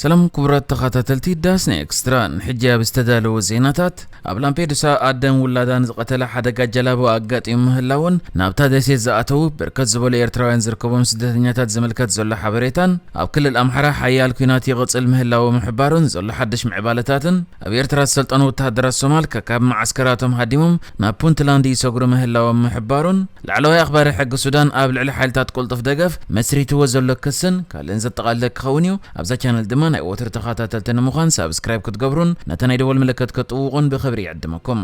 ሰላም ክቡራት ተኸታተልቲ ዳስና ኤክስትራ፣ ንሕጂ ኣብ ዝተዳለወ ዜናታት፣ ኣብ ላምፔዱሳ ኣደን ውላዳን ዝቐተለ ሓደጋ ጀላቡ ኣጋጢሙ ምህላውን፣ ናብታ ደሴት ዝኣተዉ ብርከት ዝበሉ ኤርትራውያን ዝርከቦም ስደተኛታት ዝምልከት ዘሎ ሓበሬታን፣ ኣብ ክልል ኣምሓራ ሓያል ኲናት ይቕጽል ምህላው ምሕባሩን ዘሎ ሓድሽ ምዕባለታትን፣ ኣብ ኤርትራ ዝሰልጠኑ ወተሃደራት ሶማል ከካብ መዓስከራቶም ሃዲሞም ናብ ፑንትላንድ ይሰግሩ ምህላዎም ምሕባሩን፣ ላዕለዋይ ኣኽባሪ ሕጊ ሱዳን ኣብ ልዕሊ ሓይልታት ቅልጡፍ ደገፍ መስሪትዎ ዘሎ ክስን ካልእን ዘጠቓልለ ክኸውን እዩ። ኣብዛ ቻነል ድማ ናይ ወትሩ ተኸታተልቲ ንምዃን ሳብስክራይብ ክትገብሩን ነታ ናይ ደወል ምልክት ክትጥውቑን ብኽብሪ ይዕድመኩም።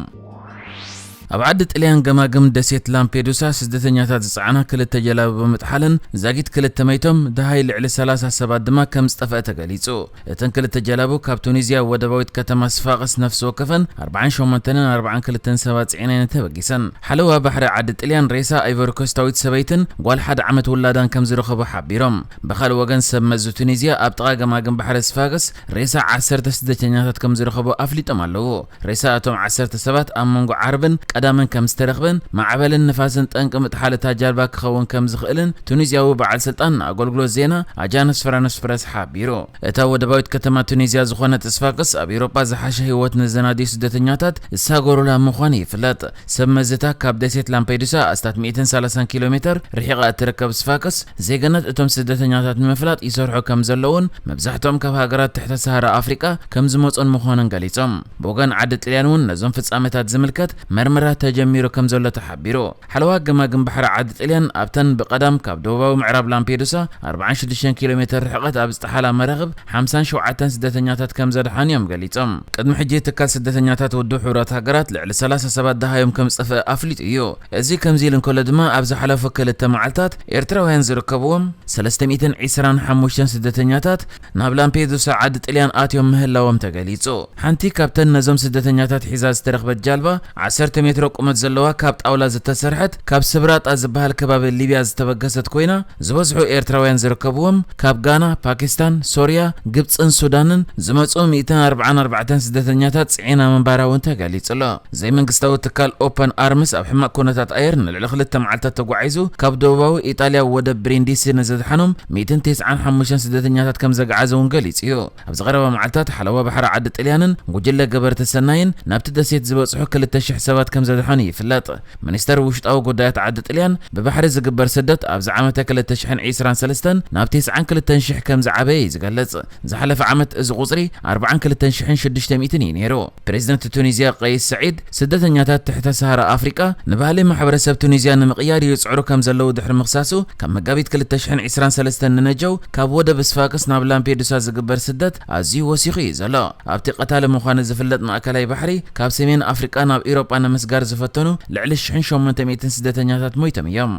ኣብ ዓዲ ጥልያን ገማግም ደሴት ላምፔዱሳ ስደተኛታት ዝጸዓና ክልተ ጀላቡ ብምጥሓለን ዛጊት ክልተ መይቶም፣ ደሃይ ልዕሊ ሰላሳ ሰባት ድማ ከም ዝጠፍአ ተገሊጹ። እተን ክልተ ጀላቡ ካብ ቱኒዝያ ወደባዊት ከተማ ስፋቅስ ነፍሲ ወከፈን ኣርባዓን ሸሞንተን ኣርባዓን ክልተን ሰባት ጽዒነን ተበጊሰን። ሓለዋ ባሕሪ ዓዲ ጥልያን ሬሳ ኣይቮሪኮስታዊት ሰበይትን ጓል ሓደ ዓመት ውላዳን ከም ዝረኸቡ ሓቢሮም። ብኻልእ ወገን ሰብ መዚ ቱኒዝያ ኣብ ጥቓ ገማግም ባሕሪ ስፋቅስ ሬሳ ዓሰርተ ስደተኛታት ከም ዝረኸቡ ኣፍሊጦም ኣለዉ። ሬሳ እቶም ዓሰርተ ሰባት ኣብ መንጎ ዓርብን ቀዳምን ከም ዝተረኽበን ማዕበልን ንፋስን ጠንቂ ምጥሓል እታ ጃልባ ክኸውን ከም ዝኽእልን ቱኒዝያዊ በዓል ስልጣን ንኣገልግሎት ዜና ኣጃንስ ፍራንስ ፕረስ ሓቢሩ። እታ ወደባዊት ከተማ ቱኒዝያ ዝኾነት ስፋክስ ኣብ ኤውሮጳ ዝሓሸ ህይወት ንዘናድዩ ስደተኛታት ዝሳገሩላ ምዃኑ ይፍለጥ። ሰብ መዝታ ካብ ደሴት ላምፔዱሳ ኣስታት ሚእትን ሰላሳን ኪሎ ሜተር ርሒቓ እትርከብ ስፋክስ ዜግነት እቶም ስደተኛታት ንምፍላጥ ይሰርሑ ከም ዘለውን መብዛሕትኦም ካብ ሃገራት ትሕተ ሰሃራ ኣፍሪቃ ከም ዝመጹን ምዃኑን ገሊጾም። ብወገን ዓዲ ጥልያን እውን ነዞም ፍጻመታት ዝምልከት መርመራ ተጀሚሩ ከም ዘሎ ተሓቢሩ። ሓለዋ ገማግም ባሕሪ ዓዲ ጥልያን ኣብተን ብቐዳም ካብ ደቡባዊ ምዕራብ ላምፔዱሳ ኣርባዓን ሽዱሽተን ኪሎ ሜተር ርሕቐት ኣብ ዝጠሓላ መራኽብ ሓምሳን ሸውዓተን ስደተኛታት ከም ዘድሓኑ እዮም ገሊጾም። ቅድሚ ሕጂ ትካል ስደተኛታት ውድብ ሕቡራት ሃገራት ልዕሊ ሰላሳ ሰባት ደሃዮም ከም ዝጠፍአ ኣፍሊጡ እዩ። እዚ ከምዚ ኢሉ እንከሎ ድማ ኣብ ዝሓለፉ ክልተ መዓልታት ኤርትራውያን ዝርከብዎም ሰለስተ ሚእትን ዕስራን ሓሙሽተን ስደተኛታት ናብ ላምፔዱሳ ዓዲ ጥልያን ኣትዮም ምህላዎም ተገሊጹ። ሓንቲ ካብተን ነዞም ስደተኛታት ሒዛ ዝተረኽበት ጃልባ ዓሰርተ ሜትሮ ቁመት ዘለዋ ካብ ጣውላ ዝተሰርሐት ካብ ስብራጣ ዝበሃል ከባቢ ሊብያ ዝተበገሰት ኮይና ዝበዝሑ ኤርትራውያን ዝርከብዎም ካብ ጋና፣ ፓኪስታን፣ ሶርያ፣ ግብጽን ሱዳንን ዝመጹ ሚእትን ኣርባዓን ኣርባዕተን ስደተኛታት ጽዒና ምንባራ እውን ተገሊጹ ኣሎ። ዘይመንግስታዊ ትካል ኦፐን ኣርምስ ኣብ ሕማቕ ኩነታት ኣየር ንልዕሊ ክልተ መዓልታት ተጓዒዙ ካብ ደቡባዊ ኢጣልያ ወደብ ብሪንዲሲ ንዘድሓኖም ሚእትን ተስዓን ሓሙሽተን ስደተኛታት ከም ዘግዓዘ እውን ገሊጹ እዩ። ኣብዚ ቀረባ መዓልታት ሓለዋ ባሕሪ ዓዲ ጥልያንን ጉጅለ ገበርቲ ሰናይን ናብቲ ደሴት ዝበጽሑ ክልተ ሽሕ ሰባት ከም ዘድሓኑ ይፍለጥ። ሚኒስተር ውሽጣዊ ጉዳያት ዓዲ ጥልያን ብባሕሪ ዝግበር ስደት ኣብዚ ዓመተ ክልተ ሽሕን ዕስራን ሰለስተን ናብ ተስዓን ክልተን ሽሕ ከም ዝዓበየ እዩ ዝገልጽ። ዝሓለፈ ዓመት እዚ ቁጽሪ ኣርባዓን ክልተን ሽሕን ሽዱሽተ ሚእትን እዩ ነይሩ። ፕሬዚደንት ቱኒዝያ ቀይስ ሰዒድ ስደተኛታት ትሕተ ሰሃራ ኣፍሪቃ ንባህሊ ማሕበረሰብ ቱኒዝያ ንምቕያር ይጽዕሩ ከም ዘለዉ ድሕሪ ምኽሳሱ፣ ካብ መጋቢት ክልተ ሽሕን ዕስራን ሰለስተን ንነጀው ካብ ወደብ ስፋክስ ናብ ላምፔዱሳ ዝግበር ስደት ኣዝዩ ወሲኹ እዩ ዘሎ። ኣብቲ ቀታሊ ምዃኑ ዝፍለጥ ማእከላይ ባሕሪ ካብ ሰሜን ኣፍሪቃ ናብ ኢሮጳ ንምስጋር ዝፈተኑ ልዕሊ ሽሕን ሸሞንተ ሚእትን ስደተኛታት ሞይቶም እዮም።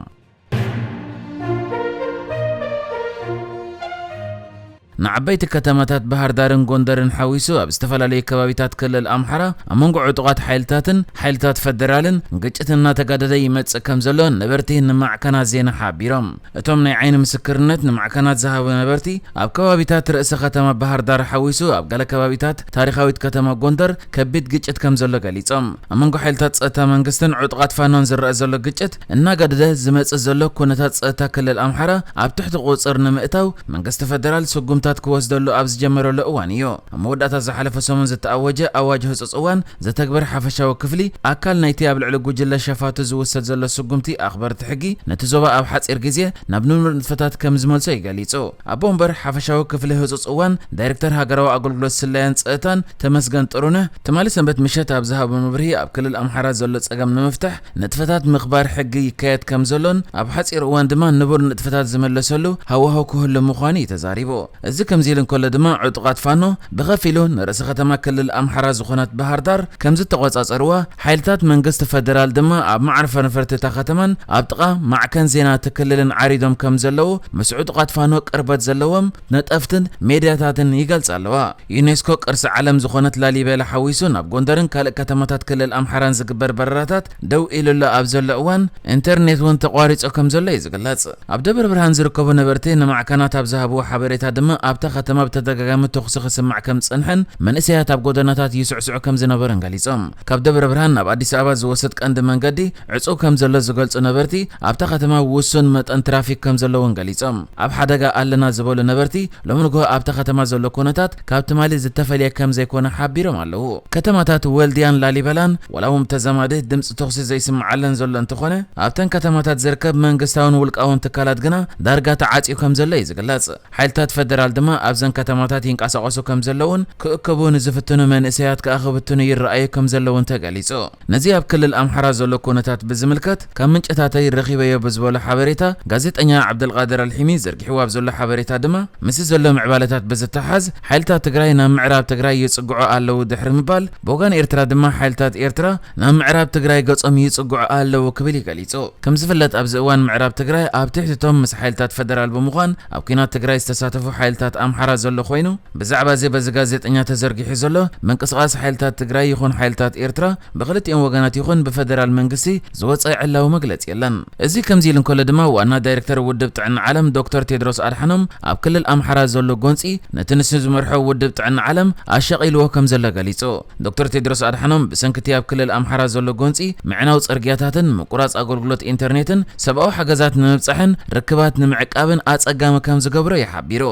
ንዓበይቲ ከተማታት ባህር ዳርን ጎንደርን ሓዊሱ ኣብ ዝተፈላለዩ ከባቢታት ክልል ኣምሓራ ኣብ መንጎ ዕጡቓት ሓይልታትን ሓይልታት ፈደራልን ግጭት እናተጋደደ ይመጽእ ከም ዘሎ ነበርቲ ንማዕከናት ዜና ሓቢሮም። እቶም ናይ ዓይኒ ምስክርነት ንማዕከናት ዝሃቡ ነበርቲ ኣብ ከባቢታት ርእሰ ከተማ ባህር ዳር ሓዊሱ ኣብ ገለ ከባቢታት ታሪኻዊት ከተማ ጎንደር ከቢድ ግጭት ከም ዘሎ ገሊጾም። ኣብ መንጎ ሓይልታት ጸጥታ መንግስትን ዕጡቓት ፋኖን ዝረአ ዘሎ ግጭት እናጋደደ ዝመጽእ ዘሎ ኩነታት ጸጥታ ክልል ኣምሓራ ኣብ ትሕቲ ቁጽር ንምእታው መንግስቲ ፈደራል ስጉምታት ክወስደሉ ኣብ ዝጀመረሉ እዋን እዩ። ኣብ መወዳእታ ዝሓለፈ ሰሙን ዝተኣወጀ ኣዋጅ ህጹጽ እዋን ዘተግበር ሓፈሻዊ ክፍሊ ኣካል ናይቲ ኣብ ልዕሊ ጉጅለ ሸፋቱ ዝውሰድ ዘሎ ስጉምቲ ኣኽበርቲ ሕጊ ነቲ ዞባ ኣብ ሓጺር ግዜ ናብ ንቡር ንጥፈታት ከም ዝመልሶ እዩ ገሊጹ። ኣቦ ወንበር ሓፈሻዊ ክፍሊ ህጹጽ እዋን ዳይሬክተር ሃገራዊ ኣገልግሎት ስለያን ጸጥታን ተመስገን ጥሩነህ ትማሊ ሰንበት ምሸት ኣብ ዝሃቦ መብርሂ ኣብ ክልል ኣምሓራ ዘሎ ጸገም ንምፍታሕ ንጥፈታት ምኽባር ሕጊ ይካየድ ከም ዘሎን ኣብ ሓጺር እዋን ድማ ንቡር ንጥፈታት ዝመለሰሉ ሃዋህው ክህሉ ምዃኑ እዩ ተዛሪቡ። እዚ ከምዚ ኢሉ እንከሎ ድማ ዕጡቓት ፋኖ ብኸፊሉ ንርእሰ ከተማ ክልል ኣምሓራ ዝኾነት ባህር ዳር ከም ዝተቆጻጸርዋ፣ ሓይልታት መንግስቲ ፈደራል ድማ ኣብ መዓርፎ ነፈርቲ እታ ከተማን ኣብ ጥቓ ማዕከን ዜና እቲ ክልልን ዓሪዶም ከም ዘለዉ ምስ ዕጡቓት ፋኖ ቅርበት ዘለዎም ነጠፍትን ሜድያታትን ይገልጻ ኣለዋ። ዩኔስኮ ቅርሲ ዓለም ዝኾነት ላሊበላ ሓዊሱ ናብ ጎንደርን ካልእ ከተማታት ክልል ኣምሓራን ዝግበር በረራታት ደው ኢሉሉ ኣብ ዘሎ እዋን ኢንተርኔት እውን ተቋሪጹ ከም ዘሎ እዩ ዝግለጽ። ኣብ ደብረ ብርሃን ዝርከቡ ነበርቲ ንማዕከናት ኣብ ዝሃብዎ ሓበሬታ ድማ ኣብታ ከተማ ብተደጋጋሚ ተኹሲ ክስማዕ ከም ዝጸንሐን መንእሰያት ኣብ ጎደናታት ይስዕስዑ ከም ዝነበሩን ገሊጾም። ካብ ደብረ ብርሃን ናብ ኣዲስ ኣበባ ዝወስድ ቀንዲ መንገዲ ዕጹው ከም ዘሎ ዝገልጹ ነበርቲ፣ ኣብታ ከተማ ውሱን መጠን ትራፊክ ከም ዘለውን ገሊጾም። ኣብ ሓደጋ ኣለና ዝበሉ ነበርቲ፣ ሎሚ ንግሆ ኣብታ ከተማ ዘሎ ኩነታት ካብ ትማሊ ዝተፈልየ ከም ዘይኮነ ሓቢሮም ኣለዉ። ከተማታት ወልድያን ላሊበላን ዋላ እውን ተዛማዲ ድምፂ ተኹሲ ዘይስምዓለን ዘሎ እንተኾነ፣ ኣብተን ከተማታት ዝርከብ መንግስታውን ውልቃውን ትካላት ግና ዳርጋ ተዓፅዩ ከም ዘሎ እዩ ዝግለጽ። ሓይልታት ፈደራል ድማ ኣብዘን ከተማታት ይንቀሳቐሱ ከም ዘለውን ክእከቡ ንዝፍትኑ መንእሰያት ከኣ ክብትኑ ይረኣዩ ከም ዘለውን ተገሊጹ። ነዚ ኣብ ክልል ኣምሓራ ዘሎ ኩነታት ብዝምልከት ካብ ምንጭታተይ ረኺበዮ ብዝበሎ ሓበሬታ፣ ጋዜጠኛ ዓብደልቃድር ኣልሒሚ ዘርጊሕዎ ኣብ ዘሎ ሓበሬታ ድማ፣ ምስ ዘሎ ምዕባለታት ብዝተሓዝ ሓይልታት ትግራይ ናብ ምዕራብ ትግራይ ይጽግዑ ኣለዉ ድሕሪ ምባል፣ ብወገን ኤርትራ ድማ ሓይልታት ኤርትራ ናብ ምዕራብ ትግራይ ገጾም ይጽግዑ ኣለዉ ክብል እዩ ገሊጹ። ከም ዝፍለጥ ኣብዚ እዋን ምዕራብ ትግራይ ኣብ ትሕቲ እቶም ምስ ሓይልታት ፈደራል ብምዃን ኣብ ኲናት ትግራይ ዝተሳተፉ ሓይልታት ኣምሓራ ዘሎ ኮይኑ፣ ብዛዕባ እዚ በዚ ጋዜጠኛ ተዘርጊሑ ዘሎ ምንቅስቓስ ሓይልታት ትግራይ ይኹን ሓይልታት ኤርትራ ብክልቲኦም ወገናት ይኹን ብፈደራል መንግስቲ ዝወፀ ዕላዊ መግለፂ የለን። እዚ ከምዚ ኢሉ እንከሎ ድማ ዋና ዳይሬክተር ውድብ ጥዕና ዓለም ዶክተር ቴድሮስ ኣድሓኖም ኣብ ክልል ኣምሓራ ዘሎ ጎንፂ ነቲ ንሱ ዝመርሖ ውድብ ጥዕና ዓለም ኣሻቒልዎ ከም ዘሎ ገሊፁ። ዶክተር ቴድሮስ ኣድሓኖም ብሰንኪ እቲ ኣብ ክልል ኣምሓራ ዘሎ ጎንፂ ምዕናው ፅርግያታትን ምቁራፅ ኣገልግሎት ኢንተርኔትን ሰብኣዊ ሓገዛት ንምብፃሕን ርክባት ንምዕቃብን ኣፀጋሚ ከም ዝገብሮ እዩ ሓቢሩ።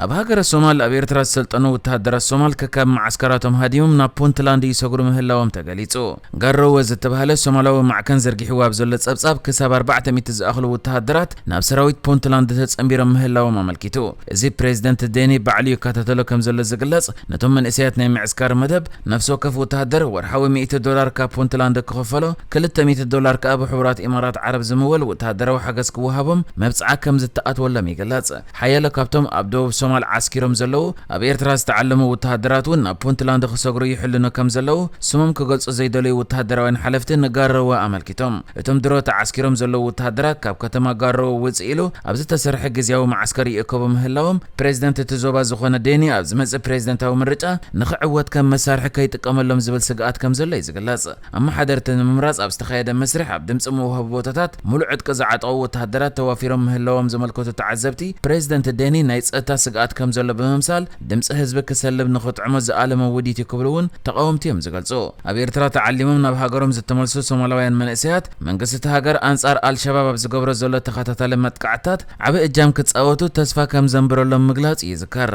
ኣብ ሃገረ ሶማል ኣብ ኤርትራ ዝሰልጠኑ ወተሃደራት ሶማል ከካብ መዓስከራቶም ሃዲሞም ናብ ፑንትላንድ ይሰግሩ ምህላዎም ተገሊጹ። ጋሮወ ዝተባህለ ሶማላዊ ማዕከን ዘርጊሕዎ ኣብ ዘሎ ጸብጻብ፣ ክሳብ ኣርባዕተ ሚእቲ ዝኣኽሉ ወተሃደራት ናብ ሰራዊት ፑንትላንድ ተጸንቢሮም ምህላዎም ኣመልኪቱ። እዚ ፕሬዚደንት ዴኒ ባዕሉ ይከታተሎ ከም ዘሎ ዝግለጽ፣ ነቶም መንእሰያት ናይ ምዕስካር መደብ፣ ነፍሲ ወከፍ ወተሃደር ወርሓዊ ሚእቲ ዶላር ካብ ፑንትላንድ ክኽፈሎ፣ ክልተ ሚእቲ ዶላር ከኣ ብሕቡራት ኢማራት ዓረብ ዝምወል ወተሃደራዊ ሓገዝ ክወሃቦም መብጽዓ ከም ዝተኣትወሎም ይግለጽ። ሓያሎ ካብቶም ኣብ ደቡብ ሶማል ዓስኪሮም ዘለዉ ኣብ ኤርትራ ዝተዓለሙ ወተሃደራት እውን ናብ ፑንትላንድ ክሰግሩ ይሕልኑ ከም ዘለዉ ስሞም ክገልጹ ዘይደለዩ ወተሃደራውያን ሓለፍቲ ንጋረወ ኣመልኪቶም። እቶም ድሮ ተዓስኪሮም ዘለዉ ወተሃደራት ካብ ከተማ ጋረወ ውጽእ ኢሉ ኣብ ዝተሰርሐ ግዝያዊ መዓስከር ይእከቡ ምህላዎም ፕሬዚደንት እቲ ዞባ ዝኾነ ዴኒ ኣብ ዝመጽእ ፕሬዚደንታዊ ምርጫ ንኽዕወት ከም መሳርሒ ከይጥቀመሎም ዝብል ስግኣት ከም ዘሎ እዩ ዝግለጽ። ኣመሓደርቲ ንምምራጽ ኣብ ዝተኻየደ መስርሕ ኣብ ድምጺ መውሃቢ ቦታታት ሙሉእ ዕጥቂ ዝዓጠቑ ወተሃደራት ተዋፊሮም ምህላዎም ዘመልከቱ ተዓዘብቲ፣ ፕሬዚደንት ዴኒ ናይ ጸጥታ ስግኣት ከም ዘሎ ብምምሳል፣ ድምጺ ህዝቢ ክሰልብ ንኽጥዕሞ ዝኣለመ ውዲት እዩ ክብሉ እውን ተቓወምቲ እዮም ዝገልጹ። ኣብ ኤርትራ ተዓሊሞም ናብ ሃገሮም ዝተመልሱ ሶማላውያን መንእሰያት፣ መንግስቲ እቲ ሃገር ኣንጻር ኣልሸባብ ኣብ ዝገብሮ ዘሎ ተኸታታሊ መጥቃዕትታት ዓቢ እጃም ክጻወቱ ተስፋ ከም ዘንብረሎም ምግላጽ ይዝከር።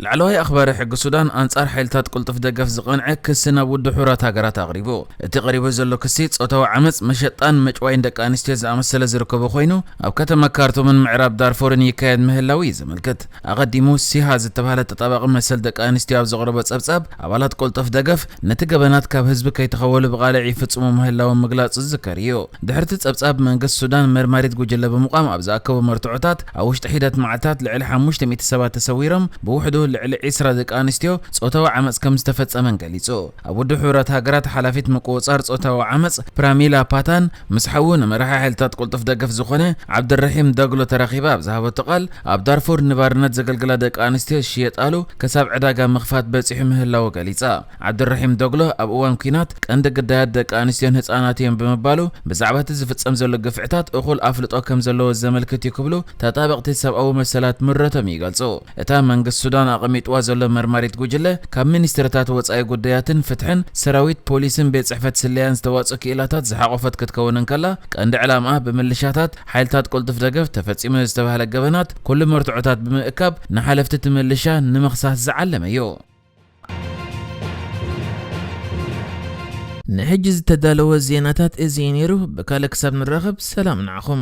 ላዕለዋይ ኣኽባሪ ሕጊ ሱዳን ኣንጻር ሓይልታት ቅልጡፍ ደገፍ ዝቐንዐ ክሲ ናብ ውድብ ሕቡራት ሃገራት ኣቕሪቡ። እቲ ቀሪቡ ዘሎ ክሲ ጾታዊ ዓመጽ፣ መሸጣን መጭዋይን ደቂ ኣንስትዮ ዝኣመሰለ ዝርከቦ ኮይኑ፣ ኣብ ከተማ ካርቱምን ምዕራብ ዳርፎርን ይካየድ ምህላው እዩ ዘመልክት። ኣቐዲሙ ሲሃ ዝተባህለ ተጣባቒ መሰል ደቂ ኣንስትዮ ኣብ ዘቕረቦ ጸብጻብ፣ ኣባላት ቅልጡፍ ደገፍ ነቲ ገበናት ካብ ህዝቢ ከይተኸወሉ ብቓልዕ ይፍጽሙ ምህላዎም ምግላጹ ዝዝከር እዩ። ድሕርቲ ጸብጻብ መንግስቲ ሱዳን መርማሪት ጉጅለ ብምቋም ኣብ ዝኣከቦ መርትዖታት፣ ኣብ ውሽጢ ሒደት መዓልታት ልዕሊ ሓሙሽተ ሚእቲ ሰባት ተሰዊሮም፣ ብውሕዱ ልዕሊ ዒስራ ደቂ ኣንስትዮ ጾታዊ ዓመጽ ከም ዝተፈጸመን ገሊጹ። ኣብ ውድብ ሕቡራት ሃገራት ሓላፊት ምቁጽጻር ጾታዊ ዓመጽ ፕራሚላ ፓታን ምስ ሓዉ ንመራሒ ሓይልታት ቅልጡፍ ደገፍ ዝኾነ ዓብድረሒም ዳግሎ ተራኺባ ኣብ ዝሃበቶ ቃል፣ ኣብ ዳርፉር ንባርነት ዘገልግላ ደቂ ኣንስትዮ ዝሽየጣሉ ክሳብ ዕዳጋ ምኽፋት በጺሑ ምህላዉ ገሊጻ። ዓብድረሒም ዳግሎ ኣብ እዋን ኲናት ቀንዲ ግዳያት ደቂ ኣንስትዮን ህጻናት እዮም ብምባሉ፣ ብዛዕባ እቲ ዝፍጸም ዘሎ ግፍዕታት እኹል ኣፍልጦ ከም ዘለዎ ዘመልክት እዩ ክብሉ ተጣበቕቲ ሰብኣዊ መሰላት ምረቶም ይገልጹ። እታ መንግስቲ ሱዳን ኣቐሚጥዋ ዘሎ መርማሪት ጉጅለ፣ ካብ ሚኒስትርታት ወጻኢ ጉዳያትን ፍትሕን፣ ሰራዊት፣ ፖሊስን ቤት ጽሕፈት ስለያን ዝተዋጽኡ ክኢላታት ዝሓቖፈት ክትከውን እንከላ፣ ቀንዲ ዕላምኣ ብምልሻታት ሓይልታት ቅልጡፍ ደገፍ ተፈጺሙ ዝተባህለ ገበናት ኩሉ መርትዖታት ብምእካብ ንሓለፍቲ እቲ ምልሻ ንምኽሳስ ዝዓለመ እዩ። ንሕጂ ዝተዳለወ ዜናታት እዚ እዩ ነይሩ። ብካልእ ክሳብ ንራኸብ ሰላም ንዓኹም።